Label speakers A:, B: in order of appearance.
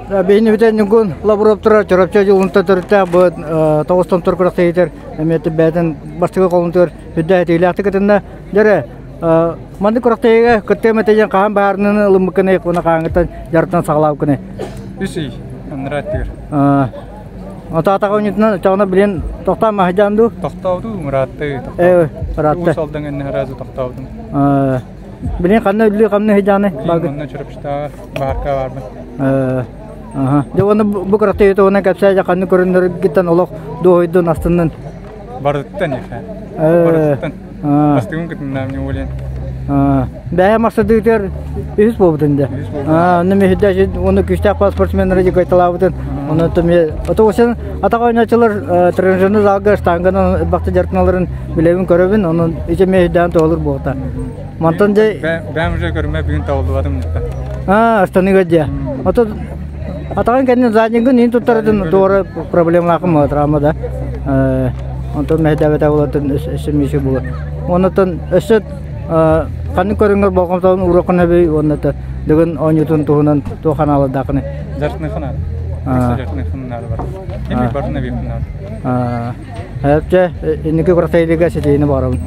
A: Биһини бүтэн Ньугун Лавров турар Чурапчы дьылынта төрүттээх бу тоҕус томтор күрэхтэһиитэр эмиэ бэйэтин бастакы холунтугар үрдэ этиилээхтик кытынна. Дьэрэ маннык күрэхтэһиигэ кыттыам этэ диэн хаһан баарыныны ылыммыккыный уонна хаһааҥҥыттан дьарыктан саҕалаабыккыный?
B: Үс ый анараа өттүгэр.
A: Отаатаҕа ойнутунан оччоҕуна билин тохтоон маһыдьаан дуу?
B: Тохтообуту ыраатты.
A: Э, ыраатты.
B: Уус Алдан иннэ сразу тохтообутум.
A: Билин ханна үллүү хамны сыдьааны?
B: Манна Чурапчытааҕы баарка баарбын.
A: Аха. Дьэ уонна бу кыраттыйыта уонна кэпсээ ханны көрүннэргиттэн олох дуоһуйдун астыннын.
B: Барыттан иһэ. Барыттан. Бастыгын кытыннаам не уолен.
A: Бэйэ мастадыытыгар үһүс буолбутун дэ. Онно миһидэ уонна күүстээх спортсменнары дьикайталаабытын. Онно томе ото осен атах ойнаачылар тренажерный залга штанганан бакты дьаркыналарын билэбин көрөбүн. Онон иче миһидээн туолур буолта. Мантан дьэ
B: Бэм уже көрүмэ бүгүн табыллыбатым дьэ.
A: Аа, астаныга дьэ. Ото атаҕын кэннин заднигын ин туттарытын туора проблемалаахым травма да. Онтон мэһэйдээбэтэ болатын өссө мише була. Оннотон өссө ханнык көрүҥэр болҕомтоҕун уруоххун эбий уонна дыгын оонньуутун туһунан туох ханаалардаахыный?
B: Жартыны ханаа. Жартыны ханаа бар. Эми барын эби ханаа.
A: Эпче инники күрэхтэһиигэ ситиһиини баҕарабын.